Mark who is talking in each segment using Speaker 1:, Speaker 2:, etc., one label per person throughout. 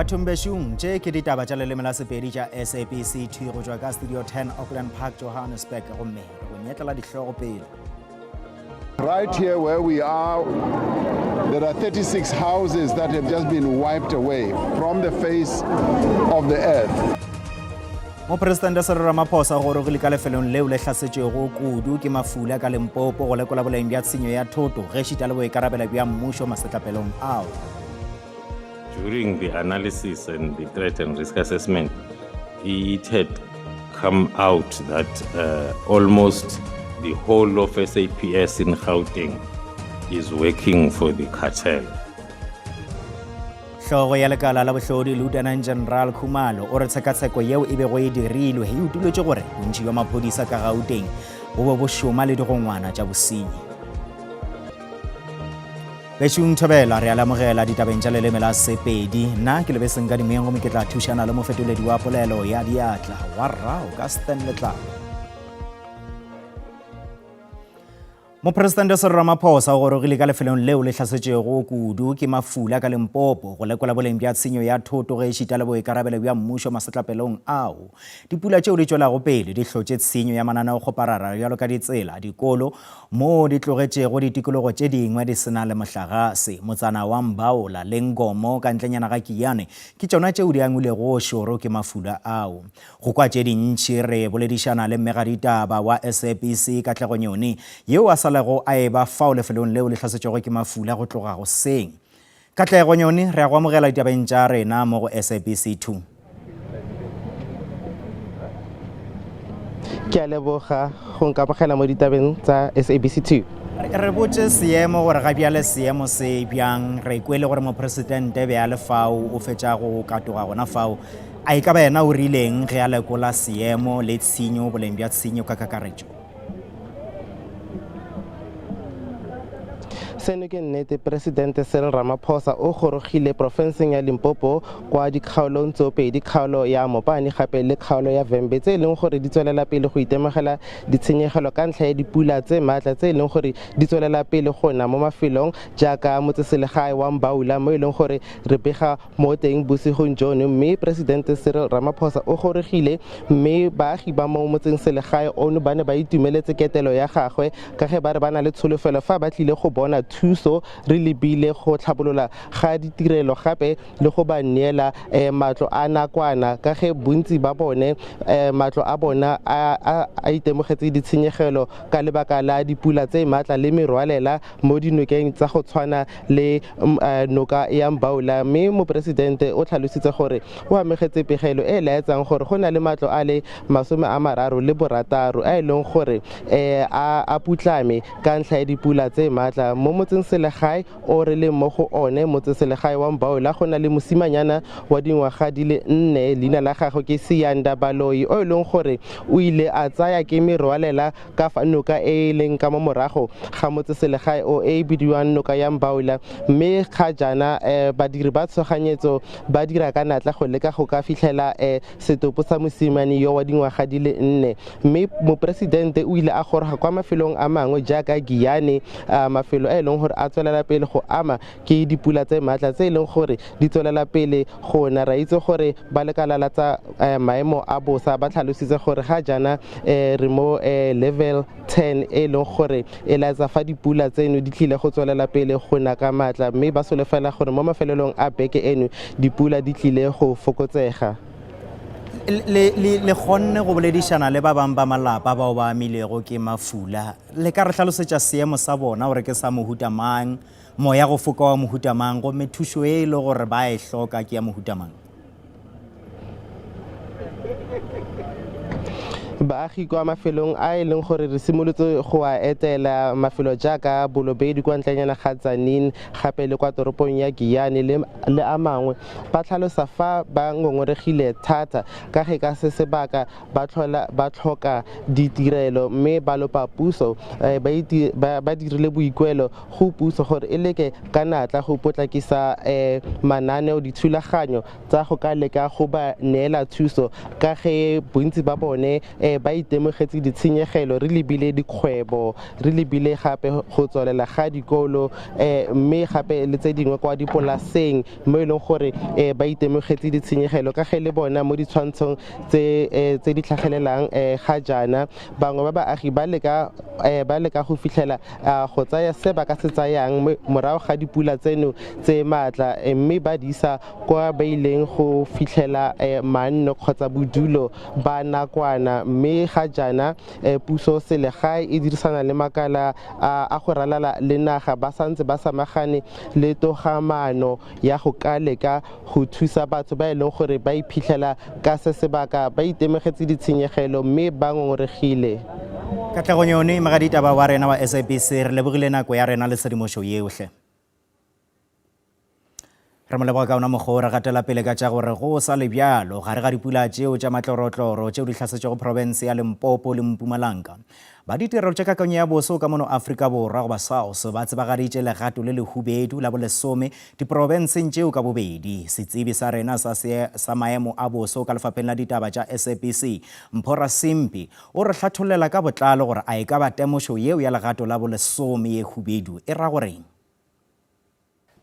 Speaker 1: Bathong bešung, tše ke ditaba tša leleme la Sepedi tša SABC 2 go tšwa ka Studio 10 Auckland Park, Johannesburg, gomme re go nyetlela dihlogo pele.
Speaker 2: Right here where we are, there are 36 houses that have just been wiped away from the face of the earth.
Speaker 1: Mopresidente Cyril Ramaphosa o gorogile ka lefelong leo le hlasetšwego kudu ke mafula ka Limpopo go lekola boleng bja tshenyo ya thoto gešita le boikarabelo bja mmušo masetlapelong ao.
Speaker 3: During the analysis and the threat and risk assessment, it had come out that almost the whole of SAPS in Gauteng is working for the cartel.
Speaker 1: Hlogo ya lekala la bohlodi Lieutenant General Khumalo o re tshekatsheko yeo e bego e dirilwe e utolotše gore bontši bja maphodisa ka Gauteng bo be bo šoma le digongwana tša bosenyi. Bešung Thobela re a le amogela ditabeng tša leleme la Sepedi. Nna ke Lebeseng ka Dimeng gomme ke tla thušana le mofetoledi wa polelo ya diatla wa rrago ka Stan Letlalo. Mopresidente Cyril Ramaphosa o gorogile ka lefelong leo le hlasetšwego kudu ke mafula ka Limpopo go lekola boleng bja tshenyo ya thoto ge ešita le boikarabelo bja mmušo masetlapelong ao. Dipula tšeo di tšwelago pele di hlotše tshenyo ya mananeokgoparara bjalo ka ditsela, dikolo, moo di tlogetšego ditikologo tše dingwe di se na le mohlagase. Motsana wa Mbaola le Ngomo ka ntlenyana ga Giyani ke tšona tšeo di angwilego šoro ke mafula ao. Go kwa tše dintši re boledišana le mmegaditaba wa SABC Katlego Nyoni yeo a sa lego a eba fao lefelong leo le hlasetšwego ke mafula go tloga goseng. Katlego Nyoni, re a go amogela ditabeng tša rena mo go SABC 2.
Speaker 4: Ke a leboga go nkamogela mo ditabeng tsa SABC 2.
Speaker 1: Re botše seemo gore ga bjale seemo se bjang. Re kwele gore mopresidente be a le fao, o fetša go katoga gona fao. A e ka ba yena o rileng ge a lekola seemo le tshenyo, boleng bja tshenyo ka kakaretšo?
Speaker 4: Seno ke nnete, Presidente Cyril Ramaphosa o gorogile profenseng ya Limpopo kwa dikgaolong tsoopedi, kgaolo ya Mopani gape le kgaolo ya Vhembe, tse e leng gore di tswelela pele go itemogela ditshenyegelo ka ntlha ya dipula tse maatla tse e leng gore di tswelela pele go na mo mafelong jaaka motseselegae wa Mbaula mo e leng gore re bega mo teng bosigong jono. Mme Presidente Cyril Ramaphosa o gorogile mme baagi ba mo motseng selegae ono ba ne ba itumeletse ketelo ya gagwe ka ge ba re ba na le tsholofelo fa ba tlile go bona thuso re lebile go tlhabolola ga ditirelo gape le go ba neela eh, matlo a nakwana ka ge bontsi ba bone eh, matlo a bona a, a itemogetse ditshenyegelo ka lebaka la dipula tse maatla le merwalela mo dinokeng tsa go tshwana le mm, eh, noka ya Mbaula. Mme moporesidente o tlhalositse gore o amogetse pegelo e e laetsang gore go na le matlo a le 36 a e leng gore um a putlame ka ntlha ya dipula tse maatla mo motseng selegae o re leng mo go one. Motseselegae wa Mbaula go na le mosimanyana wa dingwaga di le 4, leina la gagwe ke Siyanda Baloi, o e leng gore o ile a tsaya ke merwalela ka fa noka e e leng ka mo morago ga motseselegae o e e bidiwang noka ya Mbaula. Mme ga jaana um badiri ba tshoganyetso ba dira ka natla go leka go ka fitlhela um setopo sa mosimane yo wa dingwaga di le 4. Mme moporesidente o ile a goroga kwa mafelong a mangwe jaaka Giyani, mafelo a e leng gore a tswelela pele go ama ke dipula tse maatla tse e leng gore di tswelela pele go na. Ra itse gore ba lekala la tsa maemo a bosa ba tlhalositse gore ga jaana re mo level 10 e leng gore e laetsa fa dipula tseno di tlile go tswelela pele go na ka maatla, mme ba solofela gore mo mafelelong a beke eno dipula di tlile go fokotsega.
Speaker 1: Le kgonne go boledišana le ba bangwe ba malapa bao ba amilego ke mafula. Le ka re hlalosetša seemo sa bona gore ke sa mohuta mang, moya go foka wa mohuta mang, gomme thušo e e le gore ba e hloka ke ya mohuta mang?
Speaker 4: Baagi kwa mafelong a e leng gore re simolotse go a etela, mafelo jaaka Bolobedu kwa ntlenyana ga Tzaneen, gape le kwa toropong ya Giyani le a mangwe, ba tlhalosa fa ba ngongoregile thata ka ge ka se sebaka ba tlhola ba tlhoka ditirelo, mme ba lopa puso, ba dirile boikuelo go puso gore e leke ka natla go potlakisa mananeo dithulaganyo tsa go ka leka go ba neela thuso ka ge bontsi ba bone ba itemogetse ditshenyegelo re lebile dikgwebo, re lebile gape go tswelela ga dikolo, mme gape le tse dingwe kwa dipolaseng mo e leng gore ba itemogetse ditshenyegelo ka ge le bona mo ditshwantshong tse di tlhagelelang ga jaana bangwe ba baagi ba leka ba leka go fitlhela go tsaya se ba ka se tsayang morago ga dipula tseno tse maatla, mme ba di isa kwa ba ileng go fitlhela manno kgotsa bodulo ba nakwana. Mme ga jaana puso selegae e dirisana le makala a go ralala le naga ba santse ba samagane le togamaano ya go ka leka go thusa batho ba e leng gore ba iphitlhela ka se sebaka ba itemogetse ditshenyegelo mme ba ngongoregile.
Speaker 1: Katlego Nyoni, mogaditaba wa rena wa SABC, re lebogile nako ya rena le tshedimošo yeohle. Re mo leboga ka ona mokgwa o. Re gatela pele ka tša gore go sa le bjalo gare ga dipula tšeo tša matlorotloro tšeo di hlasetšego profense ya Limpopo le Mpumalanga, ba ditirelo tša kakanyo ya boso ka mono Afrika Borwa goba SARS ba tsebagaditše legato le lehubedu la bolesome diprofenseng tšeo ka bobedi. Setsebi sa rena sa, sa maemo a boso ka lefapheng la ditaba tša SABC, Mpho Rasimpi, o re hlathollela ka botlalo gore a e ka ba temošo yeo ya legato la bolesome ye hubedu e ra goreng.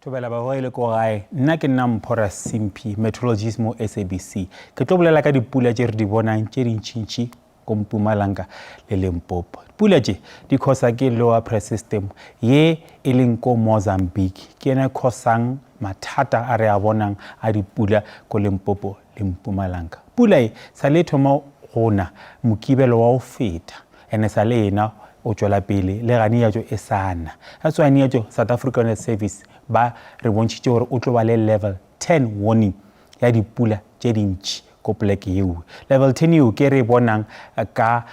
Speaker 5: Thobela ba le ko gae, nna ke nna Mpho Rasimphi, meteorologist mo SABC. Ke tlo bolela ka dipula tše re di bonang tše dintšintši ko Mpumalanga le Limpopo. Pula tše di khosa ke lower pressure system ye e leng ko Mozambique, ke yena e khosang mathata a re a bonang a dipula ko Limpopo le Mpumalanga. Pula e sa le thoma go na Mokibelo wa go feta, ene sa le ena o tšwela pele le gane ya tšo e sa na. That's why ya tšo South African Weather Service ba re bontšhitše gore o tlo ba le level 10 warning ya dipula tše dintši ko poleke yeo. Level 10 yeo ke re bonang ka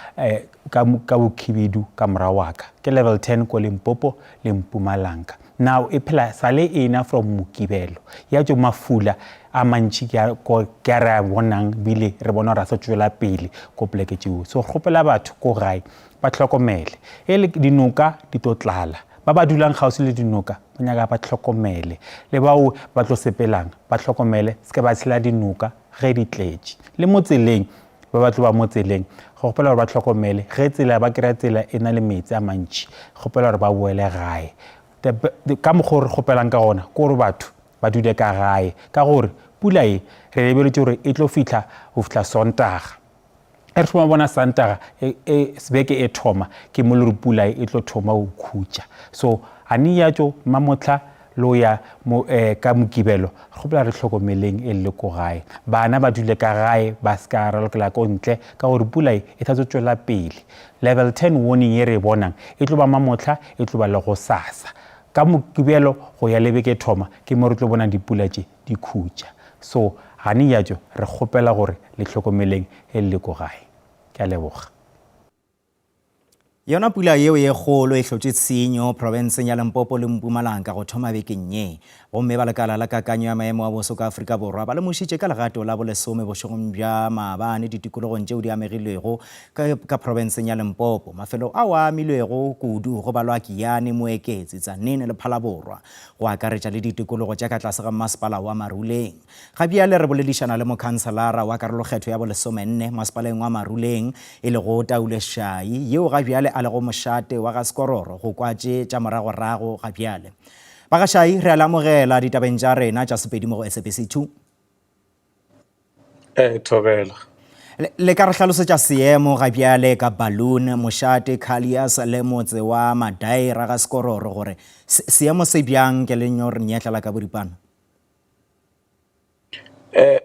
Speaker 5: ka ka bokhibidu ka morago wa ka. Ke level 10 ko Limpopo le Mpumalanga. Now e phela sa le ena from Mokibelo. Ya tšo mafula a mantši ke a re a bonang bile re bona gore a sa tšwela pele ko poleke tšeo. So kgopela batho ko gae ba hlokomele. E le dinoka di tlo tlala. Ba ba dulang kgauswi le dinoka ba nyaka ba hlokomele. Le bao ba tlo sepelang ba hlokomele, se ke ba tshela dinoka ge di tletše. Le mo tseleng ba ba tlo ba mo tseleng, go kgopela gore ba hlokomele ge tsela ba kry-a tsela e na le meetse a mantši, kgopela gore ba boele gae. Ka mokgwa o re kgopelang ka gona ke gore batho ba dule ka gae, ka gore pula e re lebeletše gore e tlo fihla go fihla Sontaga. E re thoma bona Santaga beke e thoma, ke mo le gore pula e tlo thoma go khutša. So ani ya tšo mamohla lo ya mo ka Mokibelo, kgopela re hlokomeleng e le ko gae. Bana ba dule ka gae, ba se ka ralokela ko ntle, ka gore pula e e tla tlo tšwela pele. Level 10 warning ye re e bonang e tlo ba mamohla, e tlo ba le gosasa. Ka Mokibelo go ya le beke e thoma, ke mo re tlo bonang dipula tše di khutša. So gane ya tšo re kgopela gore le hlokomeleng e le ko gae. Ke a leboga.
Speaker 1: Yona pula yeo ye kgolo e hlotše tshenyo profenseng ya Limpopo le Mpumalanga go thoma bekeng ye. Gomme ba lekala la kakanyo ya maemo a boso ka Afrika Borwa ba lemošitše ka legato la bolesome bošegong bja maabane ditikologong tšeo di amegilwego ka, ka profenseng ya Limpopo. Mafelo ao a amilwego kudu go balwa Giyani, Moeketsi, Tzaneen le Phalaborwa, go akaretša le ditikologo tša ka tlase ga mmasepala wa Maruleng. Ga bjale re boledišana le mokhanselara wa karolokgetho ya bolesomenne masepaleng wa Maruleng, e lego Taule Shai, yeo ga bjale a lego mošate wa ga Sekororo go kwa tše tša moragorago ga bjale. Ba ga Shai, re a le amogela ditabeng tša rena tša Sepedi mo go SABC 2.
Speaker 6: Ee, thobela.
Speaker 1: Le ka re hlalosetša seemo ga bjale ka Balloon, mošate, Callias le motse wa Madaira ga Sekororo gore seemo se bjang ke le nyo re nyetlela ka boripana?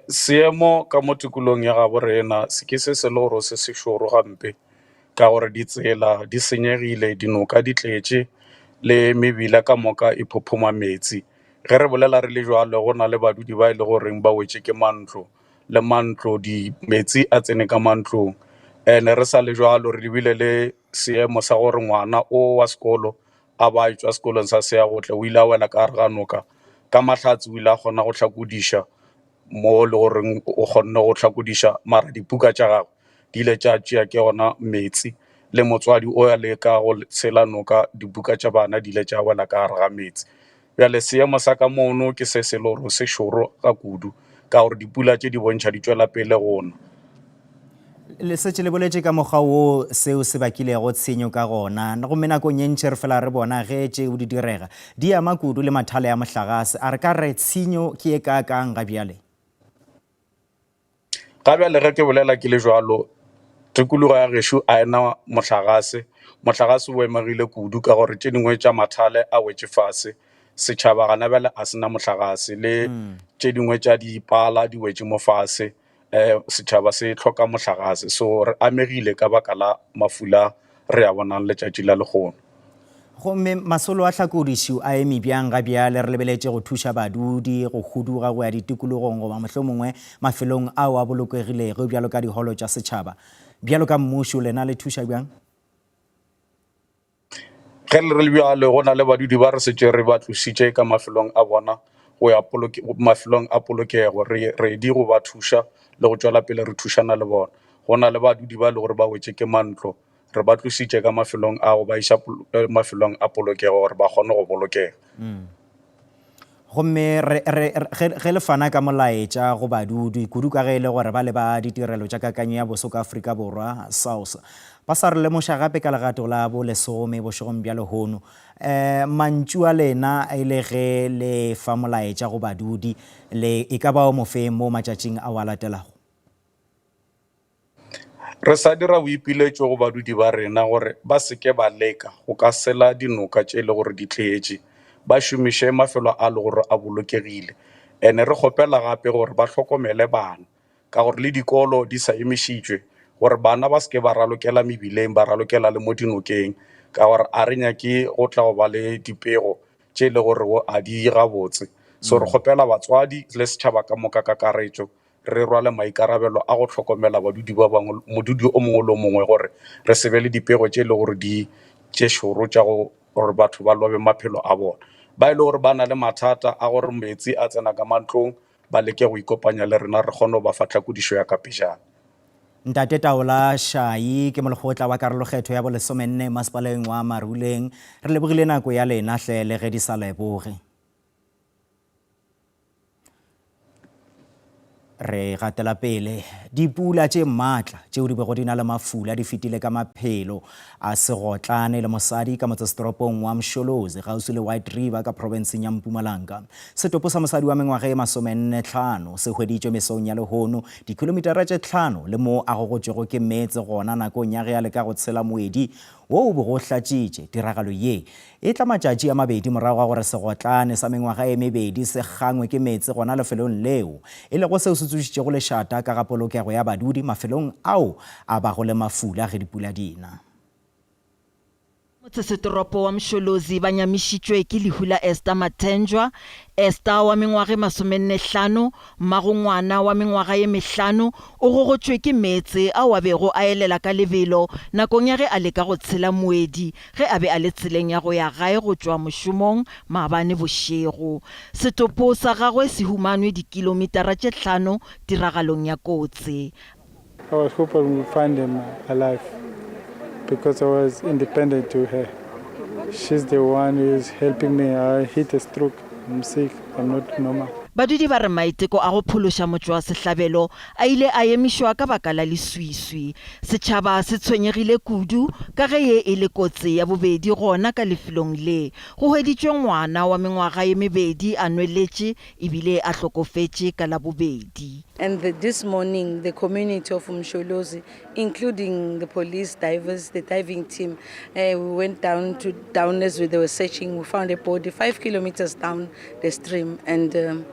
Speaker 6: Seemo ka mo tikologong ya gabo rena se ke se se le gore se se šoro gampe ka gore ditsela di senyegile, dinoka di tletše le mebila ka moka e phophoma metsi. Ge re bolela re le jwalo go na le badudi ba e le goreng ba wetše ke mantlo le mantlo metsi a tsene ka mantlong. And-e re sa le jwalo re lebile le seemo sa gore ngwana o wa sekolo a ba a etšwa sekolong sa Seyagotle o ile a wela ka gare ga noka. Ka mahlatse o ile a kgona go hlakodiša mo le goreng o kgonne go hlakodiša mara dipuka tša gagwe di ile tša tšea ke ona metsi le motswadi o a leka go tshela noka dibuka tša bana di ile tša wela ka gare ga metsi. Bjale seemo sa ka mono ke se se le gore se šoro ka kudu ka gore dipula tše di bontšha di tšwela pele go na.
Speaker 1: Le setše le boletše ka mokgwa wo seo se bakilego tshenyo ka gona, gomme nakong ye ntši re fela re bona ge tšeo di direga di ama kudu le mathale a mohlagase. A re ka re tshenyo ke ye kaakang ga bjale?
Speaker 6: Ga bjale ge ke bolela ke le jwalo, tikologo ya gešo a e na mohlagase. Mohlagase o emegile kudu ka gore tše dingwe tša mathale a wetše fase. Setšhaba gana bjale a se na mohlagase le tše dingwe tša dipala di wetše mo fase. Um setšhaba se hloka mohlagase, so re amegile ka baka la mafula re a bonang letšatši la lehono.
Speaker 1: Gomme masolo a tlhakodišo a eme bjang ga bjale re lebeletše go thuša badudi go huduga go ya ditikologong goba mohlomongwe mafelong ao a bolokegilego bjalo ka diholo tša setšhaba? Bjalo ka mmušo, lena le thuša bjang?
Speaker 6: Ge re le bjalo, go na le badudi ba re setše re ba tlositše ka mafelong a bona go ya mafelong a polokego. Re ready go ba thuša le go tšwela pele re thušana le bona. Go na le badudi ba e le gore ba wetše ke mantlo, re ba tlositše ka mafelong a go ba iša mafelong a polokego gore ba kgone go bolokega.
Speaker 1: Gomme re, re, ge, ge le fana ka molaetša go badudi, kudu ka ge e le gore ba le ba ditirelo tša kakanyo ya boso ka Afrika Borwa, SAWS, ba sa re lemoša gape ka legato la bolesome bošegong bja lehono. Um mantšu a lena e le ge le fa molaetša go badudi, le e ka ba o mofeng mo matšatšing ao a latelago?
Speaker 6: Re sa dira boipiletšo go badudi ba rena gore ba se ke ba leka go ka sela dinoka tše e le gore di tletše, ba šomiše mafelo a le gore a bolokegile. Ene re kgopela gape gore ba hlokomele bana ka gore le dikolo di sa emišitšwe gore bana ba se ke ba ralokela mebileng, ba ralokela le mo dinokeng ka gore a re nyake go tla go ba le dipego tše e le gore a di ye gabotse. So re kgopela batswadi le setšhaba ka moka kakaretšo re rwale maikarabelo a go hlokomela badudi ba bangwe, modudi o mongwe le o mongwe gore re se be le dipego tše e le gore di tše šoro tša go gore batho ba lobe maphelo a bona. Ba e le gore ba na le mathata a gore meetse a tsena ka mantlong, ba leke go ikopanya le rena re kgone go ba fa tlhakodišo ya ka pejana.
Speaker 1: Ntate Taola Shai ke molekgotla wa karolokgetho ya bolesomenne masepaleng wa Maruleng. Re lebogile nako ya lena hle le ge di sa leboge. Re gatela pele. Dipula tše maatla tšeo di bego di na le mafula di fetile ka maphelo a segotlane le mosadi ka motsesetoropong wa Msholozi kgauswi le White River ka profenseng ya Mpumalanga. Setopo sa mosadi wa mengwaga e masomennetlhano se hweditšwe mesong ya lehono dikilomitara tše tlhano le mo a gogotšwego ke meetse gona nakong ya ge a leka go tshela moedi wo o bego o hlatšitše. Tiragalo ye E tla matšatši a mabedi morago ga gore segotlane sa mengwaga e mebedi se gangwe ke meetse gona lefelong leo, e lego seo se tsošitšego lešata ka ga polokego ya badudi mafelong ao a bago le mafula ge dipula di na.
Speaker 7: Motsesetoropo wa Msholozi ba nyamišitšwe ke lehu la Esther Mathenjwa. Esther wa mengwaga e masomennehlano, mmago ngwana wa mengwaga ye mehlano, o gogotšwe ke meetse ao a bego a elela ka lebelo nakong ya ge a leka go tshela moedi ge a be a le tseleng ya go ya gae go tšwa mošomong maabane bošego. Setopo sa gagwe se humanwe dikilomitara tše hlano tiragalong ya kotsi.
Speaker 8: I was hoping we find him alive because I was independent to her. She's the one who is helping me. I hit a stroke. I'm sick. I'm not normal.
Speaker 7: Badudi ba re maiteko a go phološa motšwasehlabelo a ile a emišwa ka baka la leswiswi. Setšhaba se tshwenyegile kudu ka ge ye e le kotsi ya bobedi gona ka lefelong le. Go hweditšwe ngwana wa mengwaga ye mebedi a nweletše ebile a hlokofetše ka Labobedi.
Speaker 9: And the, this morning, the community of Msholozi, including the police divers, the diving team, uh, we went down to down as we, they were searching. We found a body five kilometers down the stream, and um,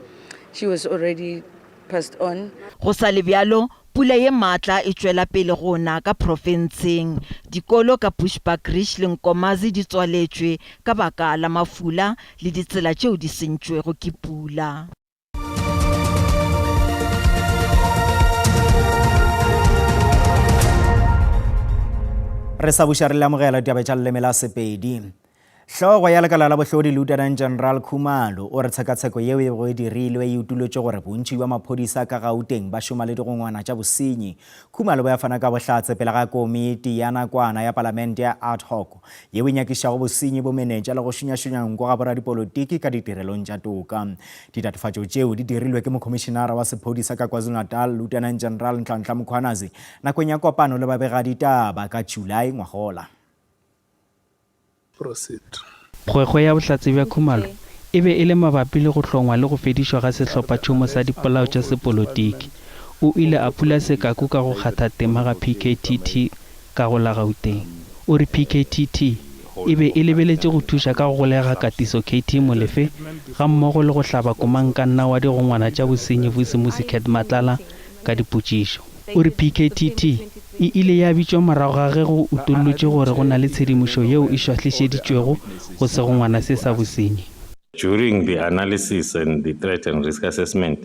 Speaker 9: she was already passed on.
Speaker 7: Go sa le bjalo, pula ye maatla e tšwela pele go na ka profenseng. Dikolo ka Bushbuckridge le Nkomazi di tswaletšwe ka baka la mafula le ditsela tšeo di sentšwego ke pula.
Speaker 1: Re sa buša re le amogela ditaba tša leleme la Sepedi. Hlogo ya lekala la bohlodi Lieutenant General Khumalo o re tshekatsheko yeo e bego e dirilwe e utolotše gore bontši bja maphodisa ka Gauteng ba šoma le digongwana tša bosenyi. Khumalo o be a fana ka bohlatse pele ga komiti ya nakwana ya palamente ya ad hoc yeo e nyakišago bosenyi, bomenetša le go šunyašunya nko ga boradipolotiki ka ditirelong tša toka. Ditatofatšo tšeo di dirilwe ke mokhomišenara wa sephodisa ka KwaZulu-Natal Lieutenant General Nhlanhla Mkhwanazi nakong ya kopano le babegaditaba ka July ngwagola.
Speaker 10: Proceed.
Speaker 11: Kgwekgwe ya bohlatse bja Khumalo e be e le mabapi le go hlongwa le go fedišwa ga sehlophatšhomo sa dipolao tša sepolotiki. O ile a phula sekaku ka go kgatha tema ga PKTT ka go la Gauteng. O re PKTT e be e lebeletše go thuša ka go golega Katiso KT Molefe gammogo le go hlaba komangkanna wa digongwana tša bosenyi Vusimusi Cat Matlala ka dipotšišo. O re PKTT e ile ya bitšwa morago ga ge go utollotšwe gore go na le tshedimošo yeo e šwahlišeditšwego go segongwana se sa bosenyi.
Speaker 3: During the analysis and the threat and risk assessment,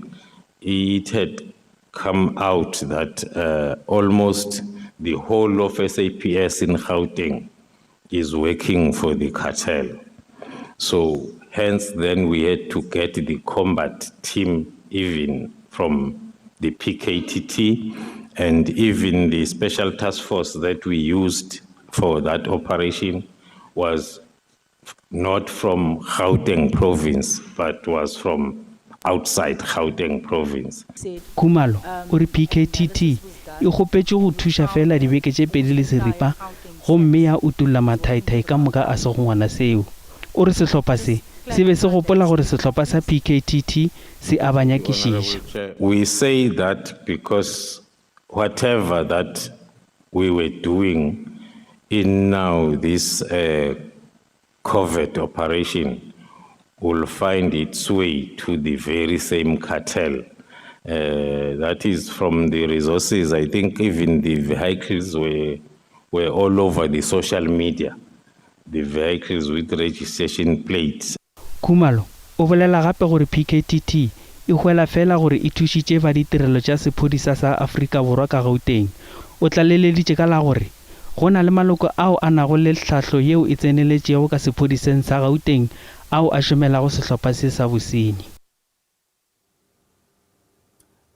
Speaker 3: it had come out that uh, almost the whole of SAPS in Gauteng is working for the cartel. So hence then we had to get the combat team even from the PKTT and even the special task force that we used for that operation was not from Gauteng province but was from outside Gauteng province.
Speaker 11: Khumalo o re PKTT e kgopetšwe go thuša feela dibeke tše pedi le seripa gomme ya utolla mathaithai ka moka a segongwana seo. O re sehlopha se se be se gopola gore sehlopha sa PKTT se a ba nyakišiša.
Speaker 3: We say that because whatever that we were doing in now this uh, covert operation will find its way to the very same cartel. Uh, that is from the resources. I think even the vehicles were, were all over the social media, the vehicles with registration plates.
Speaker 11: Khumalo o bolela gape gore PKTT e hwela feela gore e thušitše ba ditirelo tša sephodisa sa Afrika Borwa ka Gauteng. O tlaleleditše ka la gore go na le maloko ao a nago le tlhahlo yeo e tseneletšego ka sephodiseng sa Gauteng ao a šomelago sehlopha se sa bosenyi.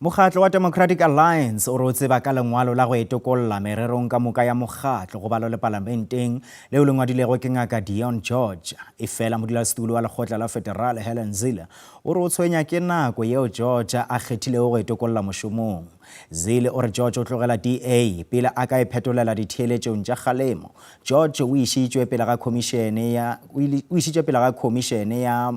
Speaker 1: Mokgatlo wa Democratic Alliance o re o tseba ka lengwalo la go itokolla mererong ka moka ya mokgatlo go balo le palamenteng leo le ngwadilego ke Ngaka Dion George. Efela modulasetulo wa lekgotla la federale Helen Zille o re o tshwenya ke nako yeo George a kgethilego go itokolla mošomong. Zille o re George o tlogela DA pele a ka iphetolela ditheeletšong tša kgalemo. George o išitšwe pele ga khomišene ya o išitšwe pele ga khomišene ya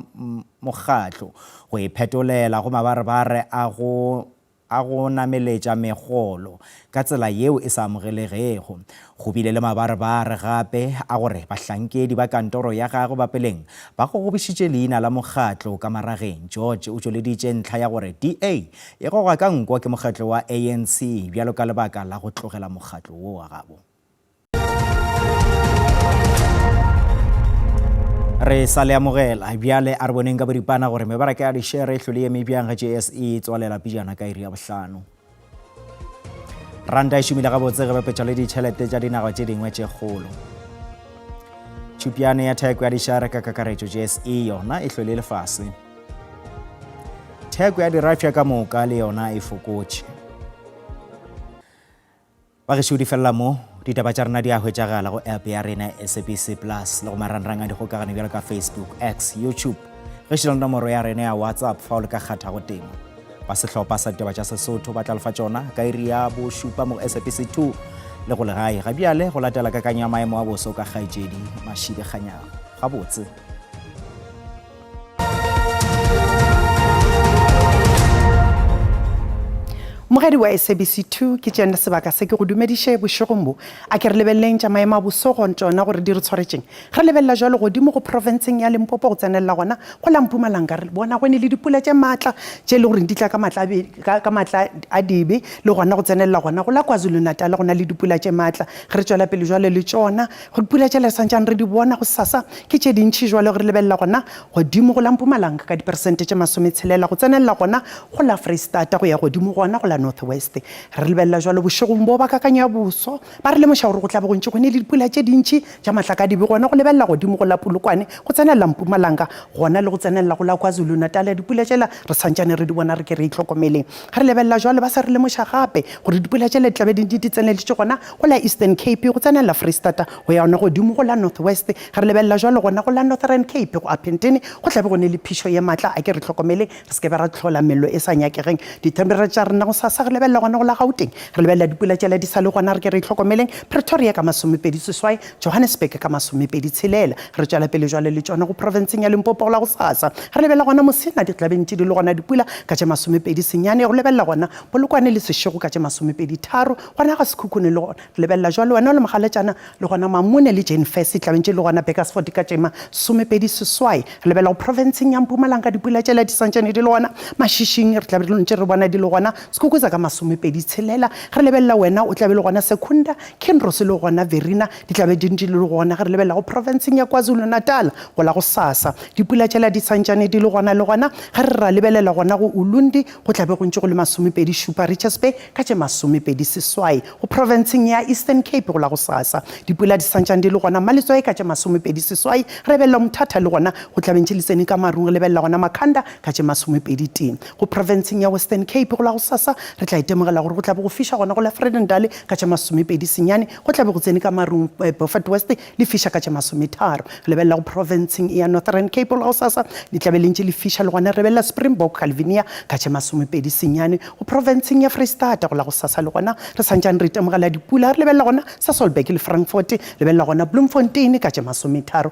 Speaker 1: mokgatlo go iphetolela go mabarebare a go a go nameletša megolo ka tsela yeo e sa amogelegego. Go bile le mabarebare gape a gore bahlankedi ba kantoro ya gagwe ba peleng ba gogobišitše leina la mokgatlo ka marageng. George o tšweleditše ntlha ya gore DA e gogwa ka nko ke mokgatlo wa ANC bjalo ka lebaka la go tlogela mokgatlo wo wa gabo. Re sa le amogela bjale, a re boneng ka boripana gore mebaraka ya dišere e hlole eme bjang ge JSE e tswalela pejana ka iri ya bohlano. Ranta e šomile gabotse ge bapetšwa le ditšhelete tša dinaga tše dingwe tše kgolo. Tšhupjane ya theko ya dišere ka kakaretšo JSE yona e hlole lefase. Theko ya dirafša ka moka le yona e fokotše. Bagešo di felela mo, ditaba tša rena di a hwetšagala go app ya rena ya SABC Plus le go marangrang a dikgokagano bjalo ka Facebook, X, YouTube, gešo le nomoro ya rena ya WhatsApp fa o le ka kgathago tema. Ba sehlopha sa ditaba tša Sesotho ba tla lefa tšona ka iri ya bošupa mo go SABC 2 le go legae. Ga bjale go latela kakanyo ya maemo a boso ka kgaetšedi Mashibe Kganyago. Gabotse.
Speaker 12: Mogedi wa SABC 2 ke tšene sebaka se ke go dumediše bošegong bo. A ke re lebeleleng tša maemo a boso go tšona gore di re tshwaretšeng. Re lebelela jalo godimo go profenseng ya Limpopo go tsenelela gona go la Mpumalanga re bona go ne le dipula tše maatla tše e le goreng di tla ka maatla ka maatla a dibe le gona go tsenelela gona go la KwaZulu-Natal go na le dipula tše maatla. Ge re tšwela pele jalo le tšona Go dipula tšela re santšane re di bona gosasa ke tše dintši jwale ge re lebelela gona godimo go la Mpumalanga ka diperesente tše masometshela go tsenelela gona go la Freistata go ya godimo gona go la North. North West. Re lebelela jwalo bošegong bo ba kakanyo ya boso ba re lemoša gore go tla be go ntše go ne le dipula tše dintši tša matlakadibe gona go lebelela godimo go la Polokwane go tsenelela Mpumalanga gona le go tsenelela go la KwaZulu-Natal dipula tšela re santšane re di bona re ke re itlhokomeleng. Ge re lebelela jwalo ba sa re lemoša gape gore dipula tšela di tla be di di tseneletše gona go la Eastern Cape go tsenelela Freistata go ya gona godimo go la North West. Ge re lebelela jwalo gona go la Northern Cape go Upington go tla be go ne le phišo ye maatla a ke re hlokomeleng re se ke be ra hlola mello e sa nyakegeng. Dithemphereitšha tša rena gosasa re lebelela gona go la Gauteng re lebelela dipula tšela di sa le gona re ke re itlhokomeleng Pretoria ka 26, Johannesburg ka 26. Re tšwela pele jwale le tšona go profenseng ya Limpopo go la gosasa re lebelela gona Musina ditlabeng tše di le gona dipula ka tše 29 go lebelela gona Polokwane le Seshego ka tše 23 gona ga Sekhukhune le gona re lebelela jwale wena o le mogaletšana le gona Mamone le Jane Furse ditlabeng tše di le gona Burgersfort ka tše 28. Re lebelela go profenseng ya Mpumalanga dipula tšela di santšane di le gona Mashishing re tla be re ntše re bona di le gona Skukuza ka 26. Ge re lebelela wena o tla be le gona Secunda, Kinross le gona Verina di tla be di ntše di le gona. Ge re lebelela go profenseng ya KwaZulu-Natal go la gosasa dipula tšela di santšane di le gona le gona. Ge re ra lebelela gona go Ulundi go tla be go ntše go le 27 Richards Bay ka tše 28. Go profenseng ya Eastern Cape go la gosasa dipula di santšane di le gona Maletswai ka tše 28. Re lebelela Mthatha le gona go tla be ntše le tsene ka marung. Re lebelela gona Makhanda ka tše 21. Go profenseng ya Western Cape go la gosasa re tla itemogela gore go tla be go fiša gona go la Vredendal ka tše 29, go tla be go tsene ka marung Beaufort West le fiša ka tše 30. Re lebelela go profenseng ya Northern Cape go la gosasa le tla be le ntše le fiša le gona re lebelela Springbok Calvinia ka tše 29. Go profenseng ya Freistata go la gosasa le gona re santšane re itemogela dipula re lebelela gona Sasolburg le Frankfort, lebelela gona Bloemfontein ka tše 34.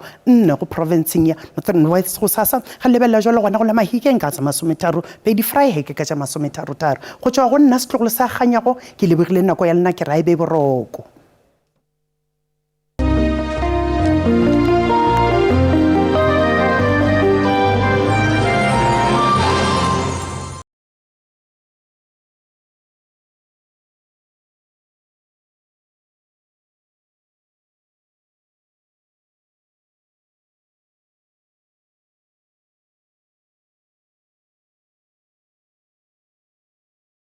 Speaker 12: Go profenseng ya Northern West gosasa Re lebelela jwalo gona go la Mahikeng ka tsa 32, Vryhek ka tša 33. Go tšwa go nna setlogolo sa Kganyago, ke lebogile nako ya lena ke ra e be boroko.